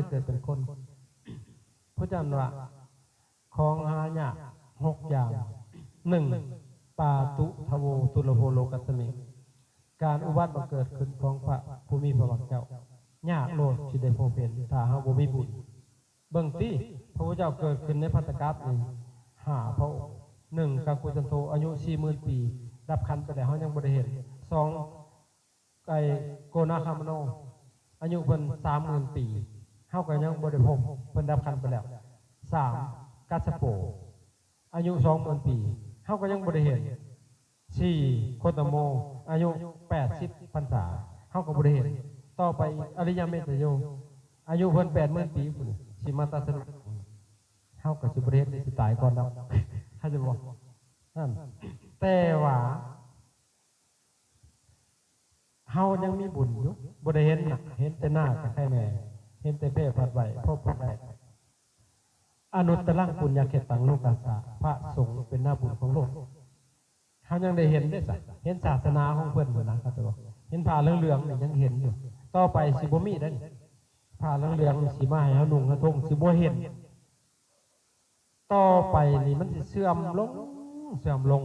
ເກີດເປັນຄົນ. ພະເຈົ້າວ່າ ຂອງຫາຍາກຫົກຢ່າງ. ໜຶ່ງ ປາຕຸທະໂວ ຕຸລະໂພ ໂລກັດສະມິງ ການອຸບັດບັງເກີດຂຶ້ນຂອງພະຜູ້ມີພະພາກເຈົ້າ ຍາກໂລດຊິໄດ້ພົບເຫັນ ຖ້າເຮົາບໍ່ມີບຸນ. ເບິ່ງຕິ ພະພຸດທະເຈົ້າເກີດຂຶ້ນໃນພັດຕະກັບນີ້ຫ້າພະອົງ. ໜຶ່ງ ກັກຄຸສັນໂທ ອາຍຸສີ່ໝື່ນປີ ດັບຂັນໄປແລ້ວ ເຮົາຍັງບໍ່ໄດ້ເຫັນ. ສອງ ໄອ້ໂກນາຄາມະໂນ ອາຍຸເພິ່ນສາມໝື່ນປີ ເຮົາກໍຍັງບໍ່ໄດ້ພົບ ເພິ່ນດັບຂັນໄປແລ້ວ. ສາມ ກັດສະໂປ ອາຍຸສອງໝື່ນປີ ເຮົາກໍຍັງບໍ່ໄດ້ເຫັນ. ສີ່ ໂຄຕະໂມ ອາຍຸແປດສິບພັນສາ ເຮົາກໍບໍ່ໄດ້ເຫັນ. ຕໍ່ໄປອີກ ອະລິຍະເມດຕະໂຍ ອາຍຸເພິ່ນແປດໝື່ນປີພຸ້ນ ຊິມາຕັດສະຮູ້ ເຮົາກໍຊິບໍ່ໄດ້ເຫັນ ຊິຕາຍກ່ອນດອກ ເຮົາຈະບອກນັ້ນ. ແຕ່ວ່າ ເຮົາຍັງມີບຸນຢູ່ ບໍ່ໄດ້ເຫັນໜ້າ ເຫັນແຕ່ໜ້າກໍໄຄແນ່ ເຫັນແຕ່ແພພັດໄວ ເພາະຜູ້ໃດ ອະນຸດຕະລັງປຸນຍາເຂດຕັງໂລກັດສາ ພະສົງເປັນໜ້າບຸນຂອງໂລກ. ເຮົາຍັງໄດ້ເຫັນເດ້ຊະ ເຫັນສາສະໜາຂອງເພິ່ນພຸ້ນນະ ເຂົາເຈົ້າວ່າ ເຫັນຜ້າເຫຼືອງໆນີ້ຍັງເຫັນຢູ່. ຕໍ່ໄປຊິບໍ່ມີເດ້ ຜ້າເຫຼືອງໆນີ້ຊິມາໃຫ້ເຮົານຸ່ງເຮົາທົງ ຊິບໍ່ເຫັນ. ຕໍ່ໄປນີ້ມັນຊິເສື່ອມລົງ ເສື່ອມລົງ.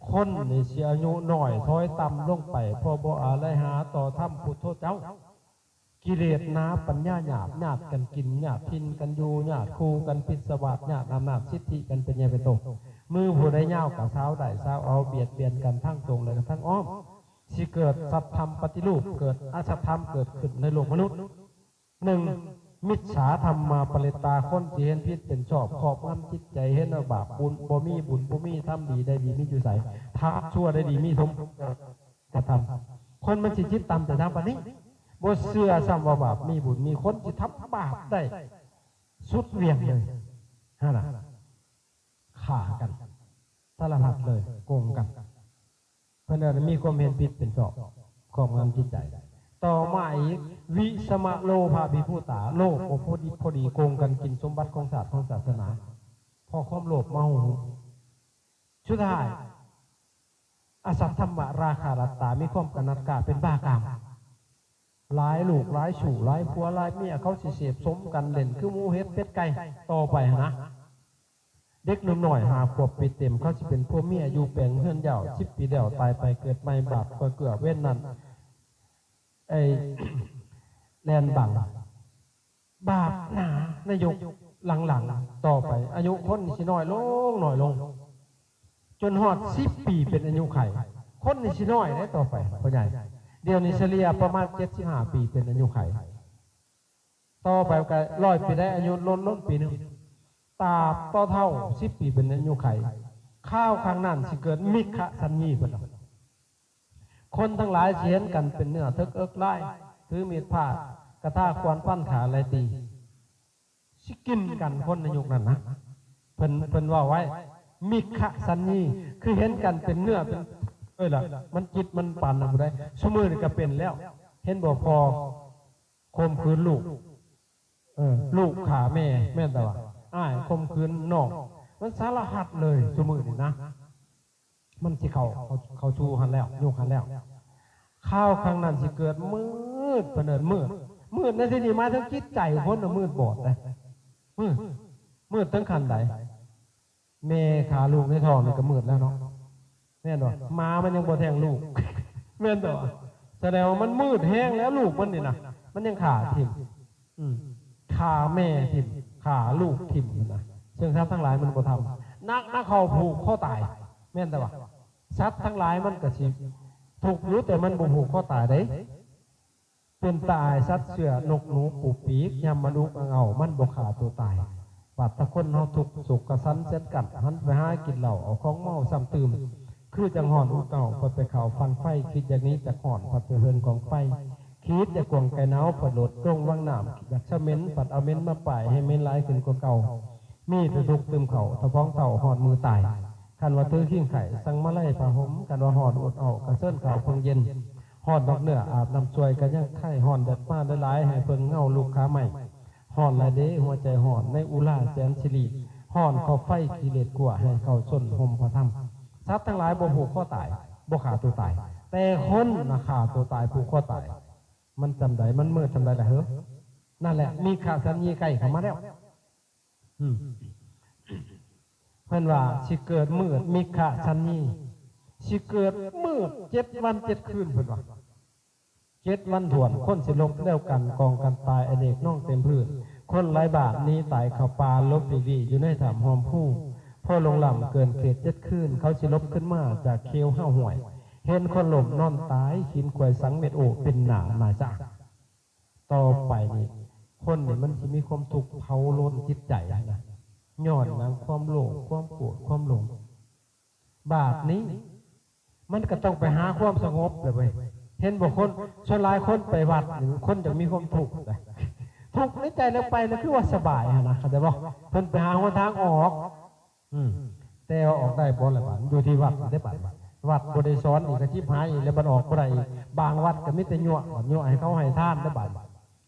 ຄົນນີ້ຊິອາຍຸນ້ອຍຖອຍຕ່ຳລົງໄປ ເພາະບໍ່ອາໄລຫາຕໍ່ທຳພຸດໂທເຈົ້າ. ກິເລດໜາ ປັນຍາຫຍາບ ຍາດກັນກິນ ຍາດຖິ່ນກັນຢູ່ ຍາດຄູ່ກັນ ພິດສະວາດ ຍາດອຳນາດສິດທິກັນເປັນໃຫຍ່ເປັນໂຕ. ມືຜູ້ໃດຍາວກໍຊາວໄດ້ຊາວເອົາ ບຽດບຽນກັນທັງຕົງ ແລະ ທັງອ້ອມ. ຊິເກີດສັດທຳປະຕິຮູບ ເກີດອະສັດທຳເກີດຂຶ້ນໃນໂລກມະນຸດ. ໜຶ່ງ ມິດສາທຳມາປະລິດຕາ ຄົນທີ່ເຫັນຜິດເປັນຊອບ ຄອບງຳຈິດໃຈ ເຫັນວ່າບາບບຸນ ບໍ່ມີບຸນບໍ່ມີທຳ ດີໄດ້ດີມີຢູ່ໃສ ທຳຊົ່ວໄດ້ດີມີສົມ ກະທຳ. ຄົນມັນຊິຈິດຕ່ຳແຕ່ທາງປານນີ້ ບໍ່ເຊື່ອຊ້ຳວ່າບາບມີບຸນມີ ຄົນຊິທຳບາບໄດ້ສຸດຫວ່ຽງເລີຍຫັ້ນນະ. ຂ້າກັນສາລະພັດເລີຍ ໂກງກັນ ເພິ່ນເອີ້ນມີຄວາມເຫັນຜິດເປັນຊອບ ຄອບງຳຈິດໃຈ. ຕໍ່ມາອີກ ວິສະມະໂລພາພິພູຕາ ໂລບບໍ່ພໍດິບພໍດີ ໂກງກັນກິນສົມບັດຂອງຊາດຂອງສາສະໜາ ເພາະຄວາມໂລບເມົາ. ສຸດທ້າຍ ອະສັດທຳມະລາຄາລັດຕາ ມີຄວາມກະໜັດກະເປັນບ້າກາມ ຫຼາຍລູກຫຼາຍຊູ້ ຫຼາຍຜົວຫຼາຍເມຍ ເຂົາຊິເສບສົມກັນເຫຼັ້ນຄືໝູເຫັດເປັດໄກ່ ຕໍ່ໄປຫັ້ນນະ. ເດັກໜຸ່ມນ້ອຍຫ້າຂວບປີເຕັມ ເຂົາຊິເປັນຜົວເມຍຢູ່ແປງເຮືອນຍາວສິບປີແລ້ວ ຕາຍໄປເກີດໃໝ່ ບາບກໍເກືອເວນນັ້ນ ໄອ້ ແລ່ນບັງ ບາບໜາໃນຍຸກຫຼັງໆຕໍ່ໄປ ອາຍຸຄົນຊິນ້ອຍລົງ ນ້ອຍລົງ ຈົນຮອດສິບປີເປັນອາຍຸໄຂ. ຄົນນີ້ຊິນ້ອຍເດ້ຕໍ່ໄປ ພໍ່ໃຫຍ່. ດຽວນີ້ສະເລ່ຍປະມານເຈັດສິບຫ້າປີເປັນອາຍຸໄຂ. ຕໍ່ໄປກໍຮ້ອຍປີໄດ້ ອາຍຸລົດລົງປີໜຶ່ງ. ຕາບຕໍ່ເທົ່າສິບປີເປັນອາຍຸໄຂ. ຄາວຂ້າງໜ້າຊິເກີດມິກຂະສັນຍີ ເພິ່ນວ່າ ຄົນທັງຫຼາຍຊິເຫັນກັນເປັນເນື້ອເຖິກເອິກລາຍ ຖືມີດພ້າ ກະທາຂວານຟັນຂ້າໄລ່ຕີ ຊິກິນກັນ ຄົນໃນຍຸກນັ້ນນະ ເພິ່ນ ເພິ່ນເວົ້າໄວ້ ມິກຂະສັນຍີ ຄືເຫັນກັນເປັນເນື້ອເປັນ ເອີຍລະ ມັນຈິດມັນປານນັ້ນບໍ່ໄດ້. ຊຸມື້ນີ້ກໍເປັນແລ້ວ ເຫັນບໍ່ ພໍ່ຂົ່ມຂືນລູກ ເອີ ລູກຂ້າແມ່ ແມ່ນແຕ່ວ່າ ອ້າຍຂົ່ມຂືນນ້ອງ ມັນສາລະພັດເລີຍຊຸມື້ນີ້ນະ. ມັນຊິເຂົ້າ ເຂົ້າ ເຂົ້າສູ່ຫັ້ນແລ້ວ ຍຸກຫັ້ນແລ້ວ. ຄາວຂ້າງໜ້າຊິເກີດມືດ ເພິ່ນເອີ້ນມືດ. ມືດໃນທີ່ນີ້ໝາຍເຖິງຈິດໃຈຄົນນະ ມືດບອດເດ້. ມືດ ມືດເຖິງຂັ້ນໃດ? ແມ່ຂ້າລູກໃນທ້ອງນີ້ກໍມືດແລ້ວເນາະ ແມ່ນບໍ່? ໝາມັນຍັງບໍ່ແທງລູກ ແມ່ນບໍ່? ສະແດງວ່າມັນມືດແຮງແລ້ວ ລູກມັນນີ້ນະ ມັນຍັງຂ້າຖິ້ມ. ອືມ ຂ້າແມ່ຖິ້ມ ຂ້າລູກຖິ້ມຫັ້ນນະ. ເຊິ່ງສັດທັງຫຼາຍມັນບໍ່ທຳ ໜັກນະ ເຂົາຜູກຄໍຕາຍ ແມ່ນແຕ່ວ່າ ສັດທັງຫຼາຍມັນກໍຊິທຸກຢູ່ ແຕ່ມັນບໍ່ຜູກຄໍຕາຍເດ້. ເປັນຕາອາຍສັດເສືອ ນົກໜູ ປູປີກ ຍາມມັນອຸກອັງເອົາ ມັນບໍ່ຂ້າຕົວຕາຍ. ບາດຕາຄົນເຮົາທຸກ ໂສກກະສັນແສນກັ້ນ ຫັນໄປຫາກິນເຫຼົ້າ ເອົາຂອງເມົາຊ້ຳຕື່ມ ຄືຈັ່ງຮ້ອນອຸກເອົາ ພັດໄປເຂົ້າຝັ່ງໄຟ ຄິດຢາກໜີຈາກຮ້ອນ ພັດໄປເຫິງກອງໄຟ ຄິດຢາກກວາງໄກໜາວ ພັດໂດດລົງວັງນ້ຳ ຢາກສະເໝັນ ພັດເອົາເໝັນມາປ້າຍ ໃຫ້ເໝັນຫຼາຍຂຶ້ນກວ່າເກົ່າ. ມີແຕ່ທຸກຕື່ມເຂົ້າ ຕະພອງເຕົ້າຮອດມື້ຕາຍ. ຄັນວ່າຖືຄີງໄຂ້ ສັ່ງມາໄລຜ້າຫົ່ມ ຄັນວ່າຮ້ອນອົດເອົາ ກະເຊີນເຂົ້າເພິ່ງເຢັນ. ຮ້ອນດອກເນື້ອອາບນ້ຳຊ່ວຍ ກະຍັງໄຄ ຮ້ອນແດດມາຫຼາຍໆ ໃຫ້ເພິ່ງເງົາລຸກຂາໄມ້. ຮ້ອນຫຼາຍເດ້ ຫົວໃຈຮ້ອນ ໃນອຸລາແສນສິລິ ຮ້ອນເຂົ້າໄຟຂີ້ເລັດກົວ ໃຫ້ເຂົ້າຊົນຫົ່ມພະທຳ. ສັດທັງຫຼາຍບໍ່ຜູກຄໍຕາຍ ບໍ່ຂ້າຕົວຕາຍ ແຕ່ຄົນນະຂ້າຕົວຕາຍ ຜູກຄໍຕາຍ. ມັນສ່ຳໃດ ມັນມືດສ່ຳໃດລະເຮີ? ນັ້ນແຫຼະ ມິກຂະສັນຢີໃກ້ເຂົ້າມາແລ້ວ. ອືມ ເພິ່ນວ່າຊິເກີດມືດ ມິກຂະສັນຢີ ຊິເກີດມືດເຈັດວັນເຈັດຄືນ ເພິ່ນວ່າ ເຈັດວັນຖ້ວນ ຄົນຊິລົບແລ້ວກັນ ກອງກັນຕາຍ ອະເນກນອງເຕັມພື້ນ. ຄົນຫຼາຍບ້ານໜີຕາຍເຂົ້າປ່າ ຫຼົບຫຼີກລີ້ຢູ່ໃນຖ້ຳຫ້ອມພູ. ພໍຫຼົງລ້ຳເກີນເຂດເຈັດຄືນ ເຂົາຊິຫຼົບຂຶ້ນມາຈາກເຂດຫ້າຫ້ວຍ. ເຫັນຄົນລົ້ມນອນຕາຍ ຂີ້ນຄວາຍສັງເມັດໂອ ເປັນໜ້ານາຍຈ້າງ. ຕໍ່ໄປນີ້ ຄົນນີ້ມັນຊິມີຄວາມທຸກເຜົາລົນຈິດໃຈນະ ຍ້ອນຫຍັງ? ຄວາມໂລບ ຄວາມໂກດ ຄວາມຫຼົງ. ບາດນີ້ມັນກໍຕ້ອງໄປຫາຄວາມສະຫງົບແຫຼະເວີຍ. ເຫັນບໍ່ ຄົນ ສ່ວນຫຼາຍຄົນໄປວັດນີ້ ຄົນຈະມີຄວາມທຸກ ທຸກໃນໃຈ ແລ້ວໄປແລ້ວຄືວ່າສະບາຍຫັ້ນນະ ເຂົ້າໃຈບໍ່? ເພິ່ນໄປຫາຫົນທາງອອກ. ອືມ ແຕ່ວ່າອອກໄດ້ບໍ່ລະບາດ ຢູ່ທີ່ວັດເດ້ບາດ. ວັດບໍ່ໄດ້ສອນອີກກໍຈິບຫາຍອີກ ແລ້ວບັດອອກບໍ່ໄດ້ອີກ. ບາງວັດກໍມີແຕ່ຍົວະ ຍົວະໃຫ້ເຂົາໃຫ້ທານເດ້ບາດ.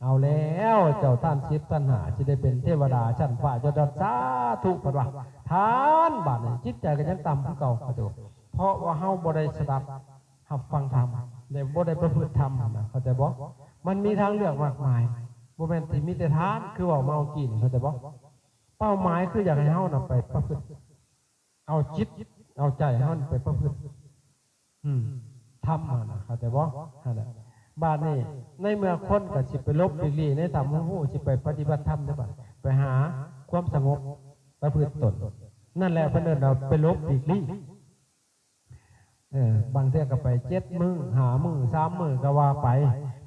ເອົາແລ້ວ ເຈົ້າທ່ານສິບທ່ານຫ້າ ຊິໄດ້ເປັນເທວະດາຊັ້ນຟ້າຍົດຍອດ ສາທຸ ເພິ່ນວ່າ. ທ່ານ ບາດນີ້ຈິດໃຈກໍຍັງຕ່ຳຄືເກົ່າ ເຂົ້າໃຈບໍ່? ເພາະວ່າເຮົາບໍ່ໄດ້ສະດັບຮັບຟັງທຳ ແລະ ບໍ່ໄດ້ປະພຶດທຳນະ ເຂົ້າໃຈບໍ່? ມັນມີທາງເລືອກມາກມາຍ ບໍ່ແມ່ນທີ່ມີແຕ່ທານ ຄືເວົ້າມາເມື່ອກີ້ນີ້ ເຂົ້າໃຈບໍ່? ເປົ້າໝາຍຄືຢາກໃຫ້ເຮົານຳໄປປະພຶດ ເອົາຈິດເອົາໃຈເຮົານີ້ໄປປະພຶດ ອືມ ທຳຫັ້ນນະ ເຂົ້າໃຈບໍ່? ຫັ້ນແຫຼະ. ບາດນີ້ໃນເມື່ອຄົນກໍຊິໄປຫຼົບຫຼີກລີ້ໃນຖ້ຳຫ້ອມພູ ຊິໄປປະຕິບັດທຳໃນບາດ ໄປຫາຄວາມສະຫງົບປະພຶດຕົນ ນັ້ນແຫຼະ ເພິ່ນເອີ້ນວ່າໄປຫຼົບຫຼີກລີ້. ເອີ ບາງເທື່ອກໍໄປເຈັດມື້ ຫ້າມື້ ສາມມື້ກໍວ່າໄປ.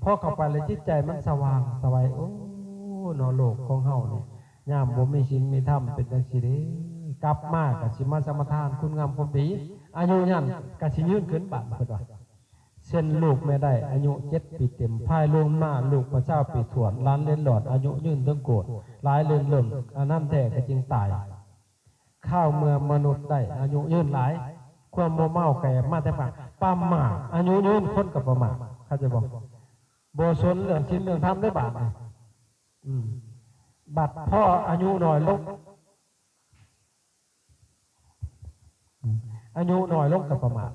ພໍເຂົ້າໄປແລ້ວຈິດໃຈມັນສະຫວ່າງສະໄຫວ. ໂອ້ ເນາະ ໂລກຂອງເຮົານີ້ ຍາມບໍ່ມີສິນມີທຳເປັນຈັ່ງຊີ້ເດ້. ກັບມາກໍຊິມາສະມາທານຄຸນງາມຄວາມດີ ອາຍຸຍືນກໍຊິຍືນຂຶ້ນບາດ ເພິ່ນວ່າ. ເຊັ່ນລູກແມ່ໄດ້ອາຍຸເຈັດປີເຕັມ ພາຍລູກມາລູກກໍຊາວປີຖ້ວນ ຫຼານເລັດຫຼອດອາຍຸຍືນເຖິງໂກດ ຫຼາຍເລີນລົ້ນ ອັນນັ້ນແທ້ກໍຈຶ່ງຕາຍ. ຄາວເມື່ອມະນຸດໄດ້ອາຍຸຍືນຫຼາຍ ຄວາມບໍ່ເມົາກໍແອບມາແຕ່ປະ ປະໝາດ ອາຍຸຍືນຄົນກໍປະໝາດ ເຂົ້າໃຈບໍ່? ບໍ່ສົນເລື່ອງສິນເລື່ອງທຳເດ້ບາດນີ້. ອືມ ບັດພໍອາຍຸນ້ອຍລົງ ອືມ ອາຍຸນ້ອຍລົງກໍປະໝາດ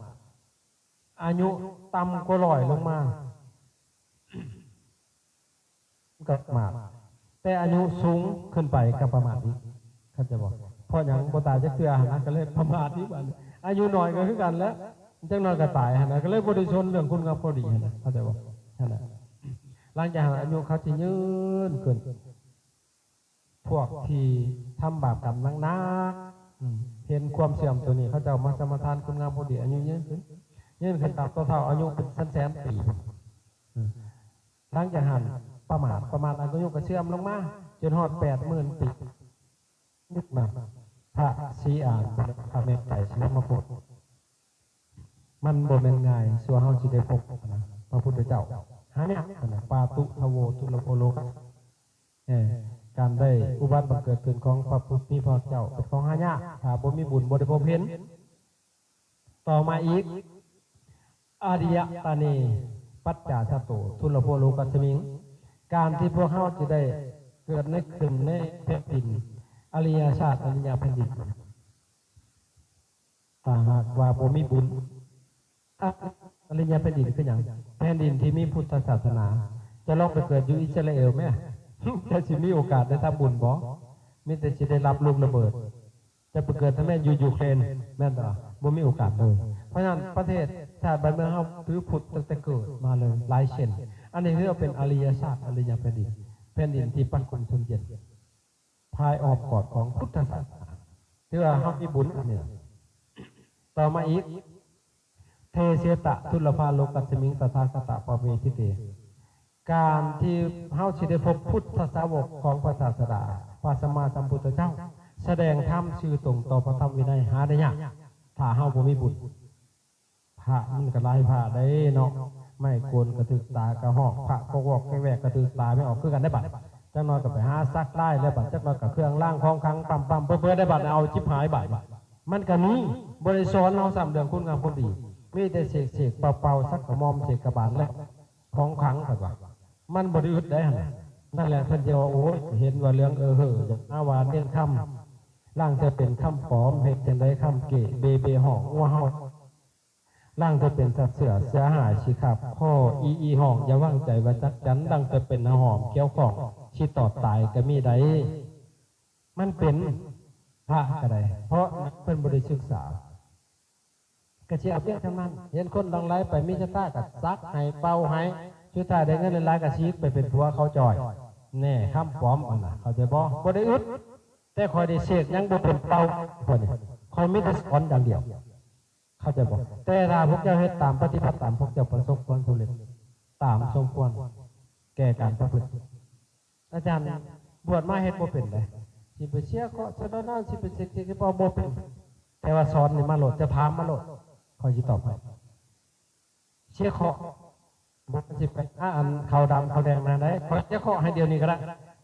ອາຍຸຕ່ຳກວ່າຮ້ອຍລົງມາ ກໍປະໝາດ ແຕ່ອາຍຸສູງຂຶ້ນໄປກໍປະໝາດອີກ ເຂົ້າໃຈບໍ່? ເພາະຫຍັງ? ບໍ່ຕາຍຈັກເທື່ອຫັ້ນນະ ກໍເລີຍປະໝາດອີກ. ບາດນີ້ອາຍຸນ້ອຍກໍຄືກັນແຫຼະ ຈັກໜ້ອຍກໍຕາຍຫັ້ນນະ ກໍເລີຍບໍ່ໄດ້ສົນເລື່ອງຄຸນງາມຄວາມດີຫັ້ນນະ ເຂົ້າໃຈບໍ່? ຫັ້ນນະ ຫຼັງຈາກນັ້ນອາຍຸເຂົາຊິຍືນຂຶ້ນ ພວກທີ່ທຳບາບກຳໜັກໆ ອືມ ເຫັນຄວາມເສື່ອມໂຕນີ້ ເຂົາເຈົ້າມາສະມາທານຄຸນງາມຄວາມດີ ອາຍຸຍືນຂຶ້ນ ຍືນຂຶ້ນຕາມຕໍ່ເທົ່າ ອາຍຸເປັນແສນໆປີ. ອືມ ຫຼັງຈາກຫັ້ນປະໝາດ ປະໝາດອາຍຸກໍເສື່ອມລົງມາ ຈົນຮອດແປດໝື່ນປີ. ຍຸກນັ້ນພະສີອານ ພະແມ່ໄຕສະຍາມະໂຄດ ມັນບໍ່ແມ່ນງ່າຍຊົ່ວເຮົາຊິໄດ້ພົບນະ ພະພຸດທະເຈົ້າ ຫາຍາກນະ ປາຕຸທະໂວ ທຸລະໂພໂລກະ ເອີ ການໄດ້ອຸບັດບັງເກີດຂຶ້ນຂອງພະຜູ້ມີພະພາກເຈົ້າເປັນຂອງຫາຍາກ ຖ້າບໍ່ມີບຸນບໍ່ໄດ້ພົບເຫັນ. ຕໍ່ມາອີກ ອາລິຍະຕາເນ ປັດຈາຊະໂຕ ທຸລະໂພໂລກັດສະມິງ ການທີ່ພວກເຮົາຈະໄດ້ເກີດໃນ ຂຶ້ນໃນແຜ່ນດິນ ອະລິຍະຊາດ ອະລິຍະແຜ່ນດິນ ຖ້າຫາກວ່າບໍ່ມີບຸນ ອະ ອະລິຍະແຜ່ນດິນຄືຫຍັງ? ແຜ່ນດິນທີ່ມີພຸດທະສາສະໜາ. ເຈົ້າລອງໄປເກີດຢູ່ອິດສະຣາເອວແມ້ ເຈົ້າຊິມີໂອກາດໄດ້ທຳບຸນບໍ່? ມີແຕ່ຊິໄດ້ຮັບລູກລະເບີດ. ເຈົ້າໄປເກີດທຳແມ່ນຢູ່ຢູເຄຣນ ແມ່ນບໍ່? ບໍ່ມີໂອກາດເລີຍ. ເພາະສະນັ້ນ ປະເທດຊາດບ້ານເມືອງເຮົາຖືພຸດຕັ້ງແຕ່ເກີດມາເລີຍ ຫຼາຍເຊັ່ນ. ອັນນີ້ເອີ້ນວ່າເປັນອະລິຍະຊາດ ອະລິຍະແຜ່ນດິນ ແຜ່ນດິນທີ່ປັກຄຸມຊົນເຢັນ ພາຍອ້ອມກອດຂອງພຸດທະສາສະໜາ ຖືວ່າເຮົາມີບຸນອັນນີ້. ຕໍ່ມາອີກ ເທເສຕະ ທຸລະພາໂລກັດສະມິງ ຕະຖາຄະຕະປະເວທິເຕ ການທີ່ເຮົາຊິໄດ້ພົບພຸດທະສາວົກຂອງພະສາສະດາ ພະສຳມາສຳພຸດທະເຈົ້າ ສະແດງທຳຊື່ຕົງຕໍ່ພະທຳວິໄນ ຫາໄດ້ຍາກ ຖ້າເຮົາບໍ່ມີບຸນ. ພະມັນກໍຫຼາຍພະໄດ໋ເນາະ ໄມ້ໂກນກໍຖືກຕາກະຮອກ ພະກອກວອກແກກແວກກໍຖືກຕາແມ່ອອກຄືກັນໄດ໋ບັດ. ຈັກໜ້ອຍກໍໄປຫາສັກລາຍແລ້ວບັດ ຈັກໜ້ອຍກໍເຄື່ອງລາງຂອງຂັງປ້ຳໆເພີ້ໆໄດ໋ບັດ ເອົາຈິບຫາຍບາດ. ມັນກໍມີ ບໍ່ໄດ້ສອນເຮົາຊ້ຳເລື່ອງຄຸນງາມຄວາມດີ ມີແຕ່ເສກໆເປົ່າໆ ສັກກະໝອມເສກກະບານແລ້ວຂອງຂັງ ເພິ່ນວ່າ ມັນບໍ່ໄດ້ອຶດໄດ໋ຫັ້ນນະ. ນັ້ນແຫຼະ ເພິ່ນຈະວ່າ ໂອ້ຍ ເຫັນວ່າເລື່ອງເອີເຫີ ຢ່າມາວ່າເນນຄຳ ລ້າງແຕ່ເປັນຄຳປອມ ເຮັດຈັ່ງໃດຄຳເກເບເບຮ້ອງ ງົວເຫົ່າ ລ້າງແຕ່ເປັນສັດເຊື່ອ ເສືອຫາຍຊິຄາບຄໍ ອີອີຮ້ອງ ຢ່າວາງໃຈວ່າຈັກຈັນ ລ້າງແຕ່ເປັນນ້ຳຫອມຂຽວຂອງ ທີ່ຕອດຕາຍກໍມີໄດ້ ມັນເປັນພະກໍໄດ້ ເພາະເພິ່ນບໍ່ໄດ້ສຶກສາ ກໍຊິເອົາພຽງເທົ່ານັ້ນ. ເຫັນຄົນຫຼັ່ງໄຫຼໄປມີຊະຕາກໍສັກໃຫ້ເປົ່າໃຫ້ ສຸດທ້າຍໄດ້ເງິນຫຼາຍໆກໍສີກໄປເປັນຜົວເຂົາຈ່ອຍ. ແນ່ ຄຳປອມອັນນະ ເຂົ້າໃຈບໍ່? ບໍ່ໄດ້ອຶດ ແຕ່ຂ້ອຍໄດ້ເສກຫຍັງບໍ່ເປັນເປົ່າ ຂ້ອຍນີ້ ຂ້ອຍມີແຕ່ສອນຢ່າງດຽວ ເຂົ້າໃຈບໍ່? ແຕ່ຖ້າພວກເຈົ້າເຮັດຕາມ ປະຕິບັດຕາມ ພວກເຈົ້າປະສົບຄວາມສຳເລັດຕາມສົມຄວນແກ່ການປະພຶດ. ອາຈານບວດມາເຮັດບໍ່ເປັນເດ້ ຊິໄປເສຍເຄາະຊະໂດນາ ຊິໄປເສັກເສກເພາະບໍ່ເປັນ. ແຕ່ວ່າສອນນີ້ມາໂລດ ຈະຖາມມາໂລດ ຂ້ອຍຊິຕອບໃຫ້. ເສຍເຄາະ ບໍ່ຊິໄປຫາອັນຂາວດຳຂາວແດງນາໄດ້ ຂ້ອຍເສຍເຄາະໃຫ້ດຽວນີ້ກໍໄດ້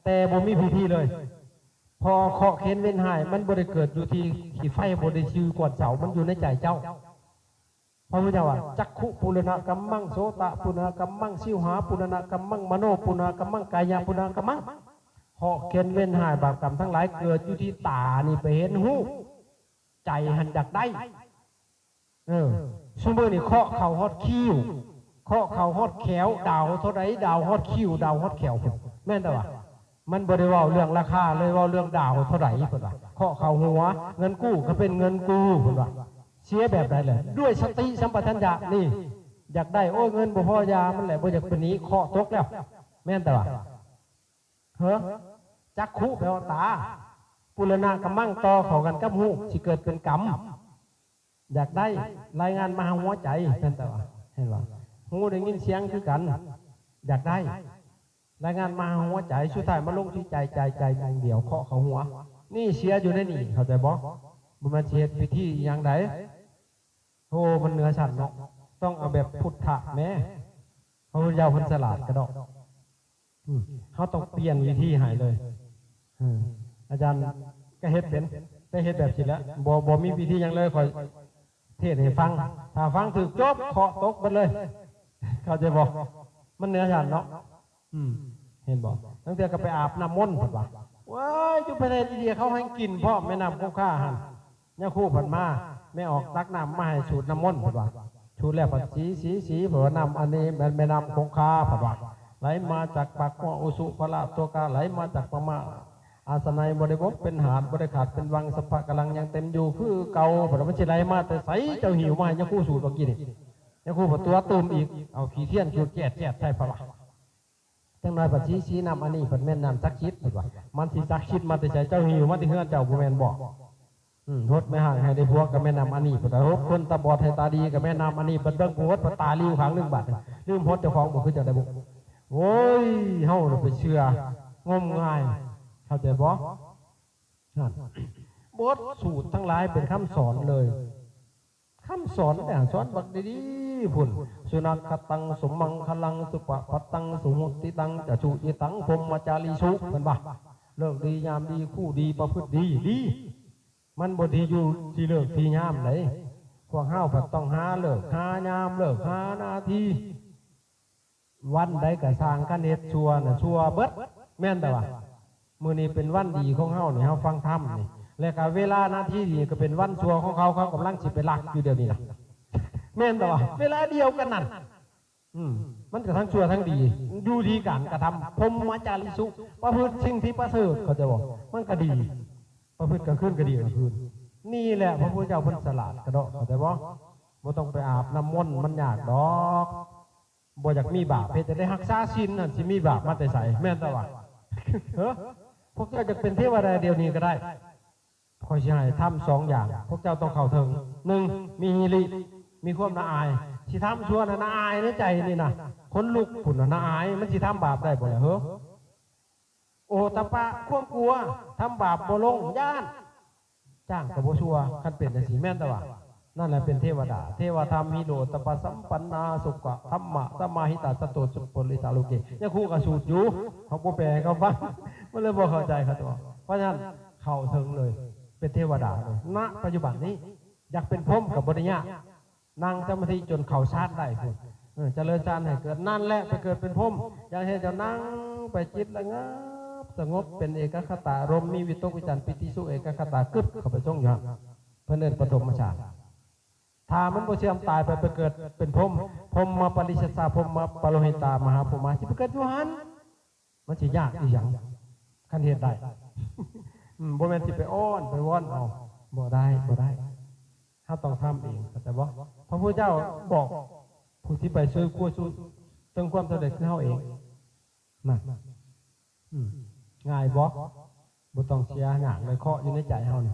ແຕ່ບໍ່ມີພິທີເລີຍ. ເພາະເຄາະເຂັນເວັນຮ້າຍ ມັນບໍ່ໄດ້ເກີດຢູ່ທີ່ຂີ້ໄຟ ບໍ່ໄດ້ຢູ່ກ້ອນເສົາ ມັນຢູ່ໃນໃຈເຈົ້າ. ພະພຸດທະເຈົ້າວ່າ ຈັກຂຸປຸລະນະກັມມັງ ໂສຕະປຸລະນະກັມມັງ ຊິວຫາປຸລະນະກັມມັງ ມະໂນປຸລະນະກັມມັງ ກາຍະປຸລະນະກັມມັງ. ເຄາະເຂັນເວັນຮ້າຍບາບກຳທັງຫຼາຍເກີດຢູ່ທີ່ຕານີ້ໄປເຫັນຮູບ ໃຈຫັ້ນຢາກໄດ້. ເອີ ຊຸມື້ນີ້ເຄາະເຂົ້າຮອດຄິ້ວ ເຄາະເຂົ້າຮອດແຂ້ວ ດາວເທົ່າໃດ ດາວຮອດຄິ້ວ ດາວຮອດແຂ້ວ ແມ່ນແຕ່ວ່າ ມັນບໍ່ໄດ້ເວົ້າເລື່ອງລາຄາເລີຍ ເວົ້າເລື່ອງດາວເທົ່າໃດ ເພິ່ນວ່າ ເຄາະເຂົ້າຫົວ ເງິນກູ້ກໍເປັນເງິນກູ້ ເພິ່ນວ່າ. ເສຍແບບໃດແຫຼະ? ດ້ວຍສະຕິສຳປະທັນຍະນີ້ ຢາກໄດ້ ໂອ້ຍ ເງິນບໍ່ພໍຢາມັນແຫຼະ ບໍ່ຢາກເປັນໜີ້ ເຄາະຕົກແລ້ວ ແມ່ນແຕ່ວ່າ ເຮີ ຈັກຂຸແປວ່າຕາ ປຸລະນະກຳມັງ ຕໍ່ເຂົ້າກັນກັບຮູບ ຊິເກີດເປັນກຳ. ຢາກໄດ້ ລາຍງານມາຫາຫົວໃຈ ແມ່ນແຕ່ວ່າ ເຫັນບໍ່? ຫູໄດ້ຍິນສຽງຄືກັນ ຢາກໄດ້ ລາຍງານມາຫາຫົວໃຈ ສຸດທ້າຍມາລົງທີ່ໃຈ ໃຈ ໃຈ ໃຈດວງດຽວ ເຄາະເຂົ້າຫົວ ນີ້ເສຍຢູ່ໃນນີ້ ເຂົ້າໃຈບໍ່? ບໍ່ແມ່ນຊິເຮັດພິທີອີ່ຫຍັງໃດ. ໂອ້ ມັນເໜືອຊັ້ນເນາະ ຕ້ອງເອົາແບບພຸດທະແມ້ ພະພຸດທະເຈົ້າເພິ່ນສະຫຼາດກະດອກ. ອືມ ເຮົາຕ້ອງປ່ຽນວິທີໃຫ້ເລີຍ. ເອີ ອາຈານກໍເຮັດເປັນ ແຕ່ເຮັດແບບຊີ້ແຫຼະ ບໍ່ ບໍ່ມີວິທີຫຍັງເລີຍ ຂ້ອຍເທດໃຫ້ຟັງ ຖ້າຟັງຖືກ ຈົບ ເຄາະຕົກເບິດເລີຍ ເຂົ້າໃຈບໍ່? ມັນເໜືອຊັ້ນເນາະ. ອືມ ເຫັນບໍ່? ລາງເທື່ອກໍໄປອາບນ້ຳມົນ ເພິ່ນວ່າ ໂອ້ຍ ຢູ່ປະເທດອິນເດຍເຂົາໃຫ້ກິນພ້ອມ ແມ່ນ້ຳຄົງຄາຫັ້ນ. ຍາຄູເພິ່ນມາ ແມ່ອອກຕັກນ້ຳມາໃຫ້ສູດນ້ຳມົນ ເພິ່ນວ່າ ສູດແລ້ວເພິ່ນສີ ສີ ສີ ເພິ່ນວ່າ ນ້ຳອັນນີ້ແມ່ນແມ່ນ້ຳຄົງຄາ ເພິ່ນວ່າ ໄຫຼມາຈາກປາກຮົ້ວອຸສຸພະລະໂຕກາ ໄຫຼມາຈາກພະມ້າ ອາສະໄນ ບໍ່ໄດ້ບົກເປັນຫາດ ບໍ່ໄດ້ຂາດເປັນວັງ ສະພະກຳລັງຍັງເຕັມຢູ່ຄືເກົ່າ ເພິ່ນວ່າ ມັນຊິໄຫຼມາແຕ່ໃສ? ເຈົ້າຫິ້ວມາໃຫ້ຍາຄູສູດເມື່ອກີ້ນີ້ ຍາຄູກໍຕົວະຕື່ມອີກ ເອົາຂີ້ທຽນຈູດແຈດໆໃສ່ ເພິ່ນວ່າ. ຈັກໜ້ອຍບັດສີ ສີນ້ຳອັນນີ້ເພິ່ນແມ່ນນ້ຳສັກສິດ ເພິ່ນວ່າ ມັນຊິສັກສິດມາແຕ່ໃສ? ເຈົ້າຫິ້ວມາແຕ່ເຮືອນເຈົ້າບໍ່ແມ່ນບໍ? ອືມ ຫົດແມ່ຮ້າງໃຫ້ໄດ້ຜົວກໍແມ່ນນ້ຳອັນນີ້ ເພິ່ນວ່າ ຫົດຄົນຕາບອດໃຫ້ຕາດີກໍແມ່ນນ້ຳອັນນີ້ ບັດເບິ່ງຜູ້ຫົດ ບັດຕາລິວຂ້າງໜຶ່ງ ບາດລືມຫົດເຈົ້າຂອງບໍ່ ຄືຈັ່ງໃດບຸ? ໂອ້ຍ ເຮົານະໄປເຊື່ອງົມງາຍ ເຂົ້າໃຈບໍ່? ນັ້ນ ບົດສູດທັງຫຼາຍເປັນຄຳສອນເລີຍ. ຄຳສອນແຕ່ສອນບັກດີໆພຸ້ນ ສຸນັກຂະຕັງ ສຸມັງຄະລັງ ສຸປະພັດຕັງ ສຸຫຸຕິຕັງ ຈະສຸຈິຕັງ ພົມມະຈາລີສຸ ເພິ່ນວ່າ ເລີກດີຍາມດີ ຄູ່ດີປະພຶດດີ ດີ ມັນບໍ່ດີຢູ່ທີ່ເລີກທີ່ຍາມໃດ. ພວກເຮົາພັດຕ້ອງຫາເລີກຫາຍາມ ເລີກຫານາທີ. ວັນໃດກໍຊ່າງ ຄັນເຮັດຊົ່ວນະຊົ່ວເບິດ ແມ່ນແຕ່ວ່າ ມື້ນີ້ເປັນວັນດີຂອງເຮົານີ້ ເຮົາຟັງທຳນີ້ ແລ້ວກໍເວລານາທີນີ້ກໍເປັນວັນຊົ່ວຂອງເຂົາ ເຂົາກຳລັງຊິໄປລັກຢູ່ດຽວນີ້ນະ ແມ່ນແຕ່ວ່າ ເວລາດຽວກັນນັ້ນ ອືມ ມັນກໍທັງຊົ່ວທັງດີ ຢູ່ທີ່ການກະທຳ ພົມມະຈາລີສຸ ປະພຶດສິ່ງທີ່ປະເສີດ ເຂົ້າໃຈບໍ່? ມັນກໍດີ ປະພຶດກາງຄືນກໍດີກາງຄືນ ນີ້ແຫຼະ ພະພຸດທະເຈົ້າເພິ່ນສະຫຼາດກະເດາະ ເຂົ້າໃຈບໍ່? ບໍ່ຕ້ອງໄປອາບນ້ຳມົນ ມັນຍາກດອກ. ບໍ່ຢາກມີບາບ ເຮັດຈັ່ງໃດຮັກສາສິນຫັ້ນ ຊິມີບາບມາແຕ່ໃສ? ແມ່ນແຕ່ວ່າ ເອີ ພວກເຈົ້າຢາກເປັນເທວະດາດຽວນີ້ກໍໄດ້ ຂ້ອຍຊິໃຫ້ທຳສອງຢ່າງ ພວກເຈົ້າຕ້ອງເຂົ້າເຖິງ. ໜຶ່ງ ມີຮີລິ ມີຄວາມລະອາຍ ຊິທຳຊົ່ວນະ ລະອາຍໃນໃຈນີ້ນະ ຂົນລຸກພຸ້ນນະ ລະອາຍ ມັນຊິທຳບາບໄດ້ບໍ່ລະເຮີ? ໂອຕະປະ ຄວາມກົວ ທຳບາບບໍ່ລົງ ຢ້ານ ຈ້າງກໍບໍ່ຊົ່ວ ຄັນເປັນຈັ່ງຊີ້ ແມ່ນແຕ່ວ່າ ນັ້ນແຫຼະເປັນເທວະດາ ເທວະທຳຫິໂນ ໂອຕະປະສຳປັນນາ ສຸກະທຳມະ ສະມາຫິຕາ ສັນໂຕ ສຸປົນລິສາ ໂລເກ. ຍາຄູກໍສູດຢູ່ ເຂົາບໍ່ແປໃຫ້ເຂົາຟັງ ມັນເລີຍບໍ່ເຂົ້າໃຈເຂົາຕົວະ. ເພາະສະນັ້ນ ເຂົ້າເຖິງເລີຍ ເປັນເທວະດາເລີຍ ນະປັດຈຸບັນນີ້. ຢາກເປັນພົມກໍບໍ່ໄດ້ຍາກ ນັ່ງສະມາທິຈົນເຂົ້າຊານໄດ້ພຸ້ນ ເອີ ຈະເລີນຊານໃຫ້ເກີດ ນັ້ນແຫຼະ ໄປເກີດເປັນພົມ. ຢ່າງເຮັດ ເຈົ້ານັ່ງໄປ ຈິດລະງັບສະຫງົບ ເປັນເອກະຄະຕາອາລົມ ມີວິຕົກວິຈານ ປີຕິສຸກ ເອກະຄະຕາ ກຶບເຂົ້າໄປຊົງຢູ່ຫັ້ນ ເພິ່ນເອີ້ນປະຖົມມະຊານ. ຖ້າມັນບໍ່ເສື່ອມຕາຍໄປ ໄປເກີດເປັນພົມ ພົມມະປະລິສັດສາ ພົມມະປະໂລຫິຕາ ມະຫາພົມມາ ຊິໄປເກີດຢູ່ຫັ້ນ. ມັນຊິຍາກອີ່ຫຍັງ ຄັນເຮັດໄດ້. ອືມ ບໍ່ແມ່ນຊິໄປອ້ອນໄປວອນເອົາ ບໍ່ໄດ້ ບໍ່ໄດ້. ເຮົາຕ້ອງທຳເອງ ເຂົ້າໃຈບໍ່? ພະພຸດທະເຈົ້າບອກ ຜູ້ທີ່ໄປສູ່ ສູ່ ສູ່ເຖິງຄວາມສຳເລັດຄືເຮົາເອງ. ນັ້ນ ອືມ ງ່າຍບໍ່? ບໍ່ຕ້ອງເສຍຍາກເລີຍ ເຄາະຢູ່ໃນໃຈເຮົານີ້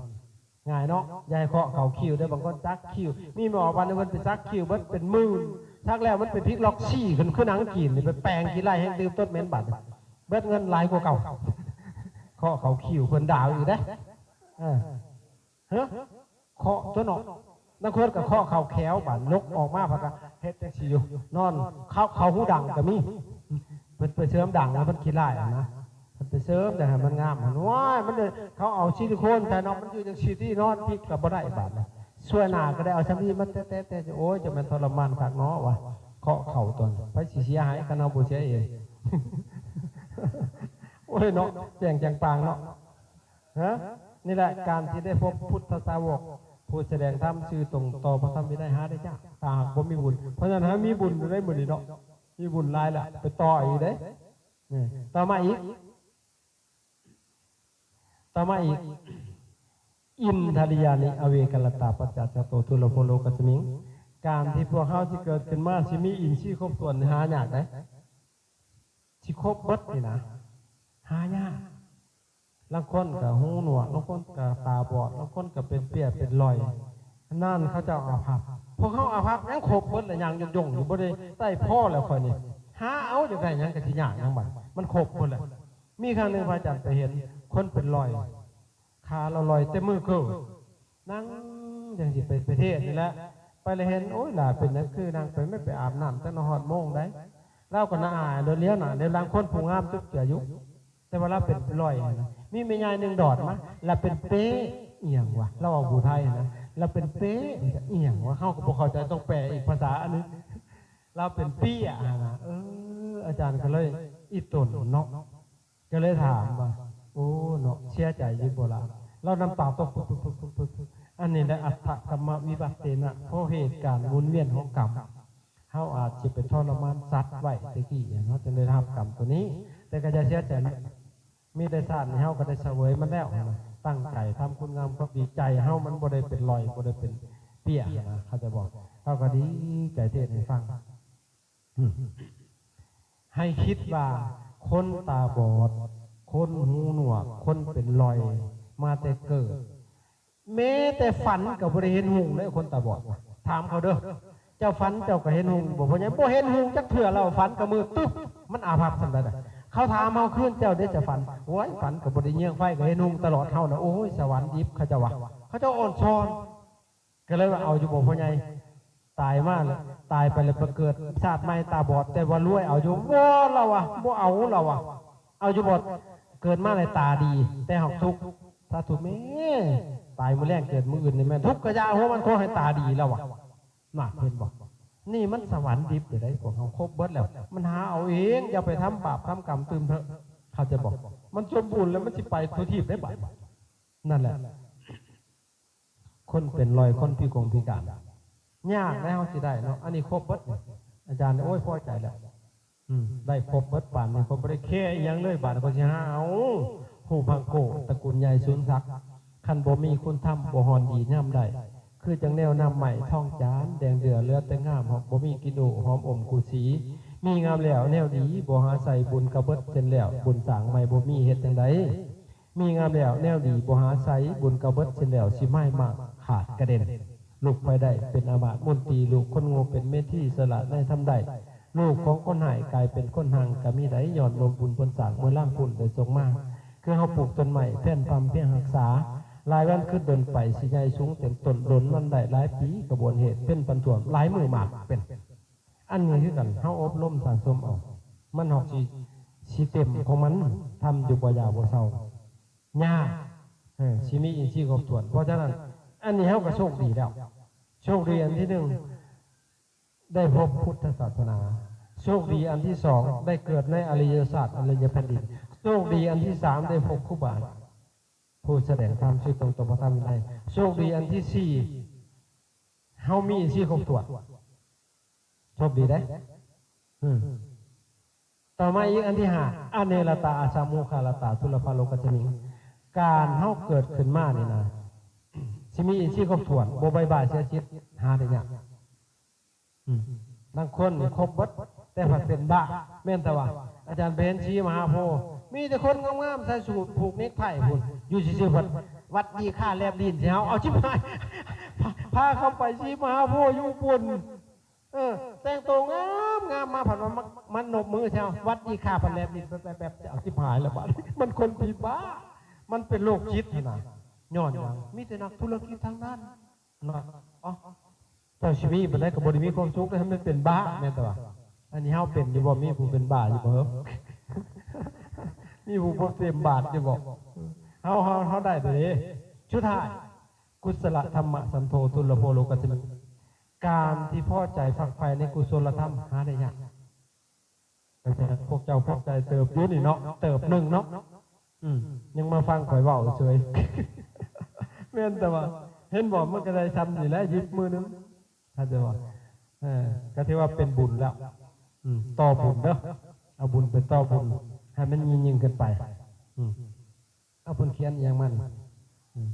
ງ່າຍເນາະ. ຢ່າໃຫ້ເຄາະເຂົ້າຄິ້ວເດີ້. ບາງຄົນສັກຄິ້ວ ມີໝໍບາດໜຶ່ງເພິ່ນໄປສັກຄິ້ວເບິດເປັນໝື່ນ ສັກແລ້ວມັນໄປພິກລັອກຊີ້ຂຶ້ນ ຄືໜັງຈີນນີ້ ໄປແປງຂີ້ໄລ່ແຮງຕື່ມຕົດເໝັນບາດ ເບິດເງິນຫຼາຍກວ່າເກົ່າ. ເຄາະເຂົ້າຄິ້ວເພິ່ນດ່າອີກເດ້. ເອີ ຮະ ເຄາະຕົວະເນາະ. ລາງຄົນກໍເຄາະເຂົ້າແຂ້ວ ບາດນົກອອກມາ ເພິ່ນກໍເຮັດຈັ່ງຊີ້ຢູ່ ນອນເຂົ້າ ເຂົ້າຫູດັງກໍມີ. ເພິ່ນໄປເສີມດັງ ເພິ່ນຂີ້ລ້າຍນະ ເພິ່ນໄປເສີມຢາກໃຫ້ມັນງາມ. ໂອ້ຍ ມັນ ເຂົາເອົາຊິລິໂຄນໃສ່ເນາະ ມັນຢູ່ຈັ່ງຊີ້ຕິ ນອນພິກກໍບໍ່ໄດ້ບາດນີ້. ສ່ວຍໜ້າກໍໄດ້ເອົາສຳລີມາແຕະໆ ໂອ້ຍ ຈະແມ່ນທໍລະມານຄັກເນາະວ່າ ເຄາະເຂົ້າຕົວະ. ໃຜຊິເສຍຫາຍ ຄັນເຮົາບໍ່ເສຍເອງ? ໂອ້ຍເນາະ ແຈ້ງແຈ້ງປາງເນາະ. ຮະ ນີ້ແຫຼະ ການທີ່ໄດ້ພົບພຸດທະສາວົກ ຜູ້ສະແດງທຳຊື່ຕົງຕໍ່ພະທຳວິໄນ ຫາໄດ້ຍາກ ຖ້າຫາກບໍ່ມີບຸນ. ເພາະສະນັ້ນ ເຮົາມີບຸນຢູ່ໃນມື້ນີ້ເນາະ ມີບຸນຫຼາຍແລ້ວ ໄປຕໍ່ອີກເດ້. ນີ້ ຕໍ່ມາອີກ ຕໍ່ມາອີກ ອິນທະລິຍານິ ອະເວກະລັດຕາ ປັນຈາຊາໂຕ ທຸລະໂພໂລກັດສະມິງ. ການທີ່ພວກເຮົາຊິເກີດຂຶ້ນມາ ຊິມີອິນຊີຄົບຖ້ວນ ຫາຍາກເດ້. ຊິຄົບເບິດນີ້ນະ ຫາຍາກ. ລາງຄົນກໍຫູໜວກ ລາງຄົນກໍຕາບອດ ລາງຄົນກໍເປັນເປ້ຍເປັນຫຼອຍ ນັ້ນເຂົາເຈົ້າອາພັບ. ພວກເຮົາອາພັບຍັງຄົບເບິດລະ ຍ່າງຍົ່ງໆຢູ່ ບໍ່ໄດ້ໄດ້ພໍແລ້ວຂ້ອຍນີ້. ຫາເອົາ ຢາກໄດ້ຫຍັງກໍຊິຍາກຫຍັງບັດ ມັນຄົບເບິດແລ້ວ. ມີຄັ້ງໜຶ່ງພະອາຈານໄປເຫັນຄົນເປັນຫຼອຍ ຂາລອຍໆ ແຕ່ມືເກີດ ນັ່ງຈັ່ງຊິໄປ ໄປເທດນີ້ແຫຼະ ໄປລະເຫັນ ໂອ້ຍ ຫຼ້າເປັນຫຍັງຄືນັ່ງໄປ ແມ່ນໄປອາບນ້ຳ ຈັກໜ່ອຍຮອດໂມງໃດ. ລາວກໍໜ້າອາຍ ໂດດລ້ຽວໜ້າ ແນມຫຼັງຄົນຜູ້ງາມຈຸກເຈື່ອຢູ່ ແຕ່ວ່າລາວເປັນລອຍຫັ້ນນະ. ມີແມ່ຍາຍໜຶ່ງດອດມາ ລາວເປັນເປ້ ອີ່ຫຍັງວະ ລາວເວົ້າຜູ້ໄທຫັ້ນນະ ລາວເປັນເປ້ ອີ່ຫຍັງວະ ເຮົາກໍບໍ່ເຂົ້າໃຈ ຕ້ອງແປອີກພາສາອັນໜຶ່ງ ລາວເປັນເປ້ຍຫັ້ນນະ. ເອີ ອາຈານກໍເລີຍ ອີ່ຕົນເນາະ ກໍເລີຍຖາມວ່າ ໂອ້ເນາະ ເສຍໃຈຢູ່ບໍ່ລະ? ລາວນ້ຳຕາຕົກປຶດໆໆໆ. ອັນນີ້ແຫຼະ ອັດຖະກຳມະວິວັດເຕນະ ເພາະເຫດການໝູນວຽນຂອງກຳ ເຮົາອາດຊິໄປທໍລະມານສັດໄວ້ແຕ່ກີ້ ເຮົາຈຶ່ງໄດ້ຮັບກຳຕົວນີ້. ແຕ່ກໍຢ່າເສຍໃຈນະ ມີແຕ່ຊາດນີ້ເຮົາກໍໄດ້ສະເຫວີຍມັນແລ້ວນະ. ຕັ້ງໃຈທຳຄຸນງາມຄວາມດີ ໃຈເຮົາມັນບໍ່ໄດ້ເປັນລອຍ ບໍ່ໄດ້ເປັນເປ້ຍນະ ເຂົ້າໃຈບໍ່? ເຮົາກໍດີໃຈເທດໃຫ້ຟັງ. ໃຫ້ຄິດວ່າຄົນຕາບອດ ຄົນຫູໜວກ ຄົນເປັນລອຍມາແຕ່ເກີດ ແມ້ແຕ່ຝັນກໍບໍ່ໄດ້ເຫັນຮຸ່ງເດ້ ຄົນຕາບອດ. ຖາມເຂົາເດີ້ ເຈົ້າຝັນເຈົ້າກໍເຫັນຮຸ່ງບໍ່ ພໍ່ໃຫຍ່? ບໍ່ເຫັນຮຸ່ງຈັກເທື່ອ. ລາວຝັນກໍມືດຕຶບ ມັນອາພັບສ່ຳໃດ. ເຂົາຖາມເຮົາຄືນ ເຈົ້າເດ້ ເຈົ້າຝັນ? ໂອ້ຍ ຝັນກໍບໍ່ໄດ້ເຍືອງໄຟ ກໍເຫັນຮຸ່ງຕະຫຼອດເຮົານະ. ໂອ້ຍ ສະຫວັນດິບ ເຂົາເຈົ້າວ່າ ເຂົາເຈົ້າອ່ອນຊອນ. ກໍເລີຍວ່າ ເອົາຢູ່ບໍ່ພໍ່ໃຫຍ່? ຕາຍມາແລ້ວ ຕາຍໄປແລ້ວໄປເກີດຊາດໃໝ່ຕາບອດ ແຕ່ວ່າລວຍເອົາຢູ່ບໍ່? ລາວວ່າ ບໍ່ເອົາ. ລາວວ່າ ເອົາຢູ່ບໍ່? ເກີດມາແລ້ວຕາດີ ແຕ່ຫາກທຸກ. ສາທຸແມ່ ຕາຍມື້ແລງເກີດມື້ອື່ນນີ້ແມ່ນທຸກກະຢ່າຫົວມັນ ຂໍໃຫ້ຕາດີ. ລາວວ່າ ນະ ເຫັນບໍ່? ນີ້ມັນສະຫວັນດິບເດ້ ພວກເຮົາຄົບເບິດແລ້ວ ມັນຫາເອົາເອງ. ຢ່າໄປທຳບາບທຳກຳຕື່ມເຖາະ ເຂົ້າໃຈບໍ່? ມັນສົມບູນແລ້ວ ມັນຊິໄປທົ່ວທີບໄດ້ບາດ. ນັ້ນແຫຼະ ຄົນເປັນລອຍ ຄົນພິກົງພິການ ຍາກໃດເຮົາຊິໄດ້ເນາະ. ອັນນີ້ຄົບເບິດນີ້ ອາຈານ ໂອ້ຍ ພໍໃຈແລ້ວ. ອືມ ໄດ້ຄົບເບິດປານນີ້ ຂ້ອຍບໍ່ໄດ້ແຄອີ່ຫຍັງເລີຍ. ບາດນີ້ຂ້ອຍຊິຫາເອົາ ຮູບຮັງໂກ ຕະກຸນໃຫຍ່ສູນສັກ ຄັນບໍ່ມີຄຸນທຳ ບໍ່ຮ້ອນດີຍາມໃດ. ຄືຈັ່ງແນວນ້ຳໄມ້ທອງຈານ ແດງເດືອເຫຼືອແຕ່ງາມ ຫອກບໍ່ມີກິ່ນອູ ຫອມອົມຄູ່ສີ. ມີງາມແລ້ວແນວດີ ບໍ່ຫາໃສ່ ບຸນກໍເບິດເຊັ່ນແລ້ວ ບຸນສ້າງໃໝ່ບໍ່ມີ ເຮັດຈັ່ງໃດ? ມີງາມແລ້ວແນວດີບໍ່ຫາໃສ່ ບຸນກໍເບິດເຊັ່ນແລ້ວ ຊິໄມ້ມາຂາດກະເດັນ. ລູກໃຜໄດ້ເປັນອາມາດມົນຕີ ລູກຄົນໂງ່ເປັນເມທີ ສະຫຼາດໃນທຳໄດ້. ລູກຂອງຄົນຮ້າຍກາຍເປັນຄົນຮັ່ງກໍມີໄດ້ ຍ້ອນບຸນເພິ່ນສ້າງເມື່ອລ້າງພຸ້ນໄດ້ສົ່ງມາ. ຄືເຮົາປູກຕົ້ນໄມ້ແຜ່ນພຳພຽງຮັກສາ ຫຼາຍວັນຄືດົນໄປ ຊິໃຫຍ່ສູງເຕັມຕົ້ນ ດົນມັນໄດ້ຫຼາຍປີ ຂະບວນເຫດເປັນພັນຖ້ວມ ຫຼາຍມື້ໝາກເປັນ. ອັນນີ້ຄືກັນ ເຮົາອົບຮົມສະສົມເອົາ ມັນຮອກຊິ ຊິເຕັມຂອງມັນ ທຳຢູ່ບໍ່ຢ່າບໍ່ເຊົາ ຍາກ ເອີ ຊິມີອີກສີ່ຄົບຖ້ວນ. ເພາະສະນັ້ນ ອັນນີ້ເຮົາກໍໂຊກດີແລ້ວ. ໂຊກດີອັນທີໜຶ່ງ ໄດ້ພົບພຸດທະສາສະໜາ. ໂຊກດີອັນທີສອງ ໄດ້ເກີດໃນອະລິຍະຊາດ ອະລິຍະແຜ່ນດິນ. ໂຊກດີອັນທີສາມ ໄດ້ພົບຄູບາ ຜູ້ສະແດງທຳຊື່ຕົງຕໍ່ພະທຳວິໄນ. ໂຊກດີອັນທີສີ່ ເຮົາມີສີ່ຄົບຖ້ວນ. ໂຊກດີເດ້. ອືມ. ຕໍ່ມາອີກອັນທີຫ້າ ອະເນລະຕາ ອາສາມຸຄາລະຕາ ທຸລະພາໂລກັດສະມິງ ການເຮົາເກີດຂຶ້ນມານີ້ນະ ຊິມີອີກສີ່ຄົບຖ້ວນ ບໍ່ບາຍບາຍເສຍສິດ ຫາໄດ້ຍາກ. ອືມ ບາງຄົນນີ້ຄົບເບິດ ແຕ່ພັດເປັນບ້າ ແມ່ນແຕ່ວ່າ ອາຈານໄປເຫັນສີມະຫາໂພ ມີແຕ່ຄົນງາມໆ ໃສ່ສູດຜູກເນັກໄທພຸ້ນ ຢູ່ຊື່ໆ ພັດຫວັດດີຄ່າແລບລີ້ນໃສ່ເຮົາ ເອົາ ຊິບຫາຍ ພາ ພາເຂົາໄປສີມະຫາໂພຢູ່ປຸ້ນ ເອີ ແຕ່ງໂຕງາມໆ ມາ ພັດວ່າມາ ມານົບມືໃສ່ເຮົາ ຫວັດດີຄ່າ ພັດແລບລີ້ນແປັບໆ ເອົາ ຊິບຫາຍແລ້ວບາດນີ້ ມັນຄົນຜີບ້າ ມັນເປັນໂລກຈິດຫັ້ນນະ ຍ້ອນຫຍັງ ມີແຕ່ນັກທຸລະກິດທັງນັ້ນ ນະ ເອົ້າ ເຈົ້າຊິມີປານໃດກໍບໍ່ໄດ້ມີຄວາມສຸກເດ້ ມັນເປັນບ້າ ແມ່ນແຕ່ວ່າ ອັນນີ້ເຮົາເປັນຢູ່ບໍ່? ມີຜູ້ເປັນບ້າຢູ່ບໍ່? ມີຜູ້ບໍ່ເຕັມບາດຢູ່ບໍ່? ເຮົາ ເຮົາ ເຮົາໄດ້ແຕ່ເດ. ສຸດທ້າຍ ກຸສະລະທຳມະສັນໂທ ທຸລະໂພໂລກັດສະມິງ ການທີ່ພໍໃຈຝັກໃຝ່ໃນກຸສົນລະທຳ ຫາໄດ້ຍາກ. ເອີ ພວກເຈົ້າພວກໃຈເຕີບຢູ່ນີ້ເນາະ ເຕີບໜຶ່ງເນາະ ອືມ ຍັງມາຟັງຂ້ອຍເວົ້າເສີຍ ແມ່ນແຕ່ວ່າ ເຫັນບໍ່ ມັນກໍໄດ້ຊ່ຳນີ້ແຫຼະ ຢິບມືໜຶ່ງ ເຂົ້າໃຈບໍ່? ເອີ ກໍຖືວ່າເປັນບຸນແລ້ວ ອືມ ຕໍ່ບຸນເດີ້ ເອົາບຸນໄປຕໍ່ບຸນ ໃຫ້ມັນຍິ່ງໆຂຶ້ນໄປ ອືມ ເອົາ ເພິ່ນຂຽນອີ່ຫຍັງມານີ້ ອືມ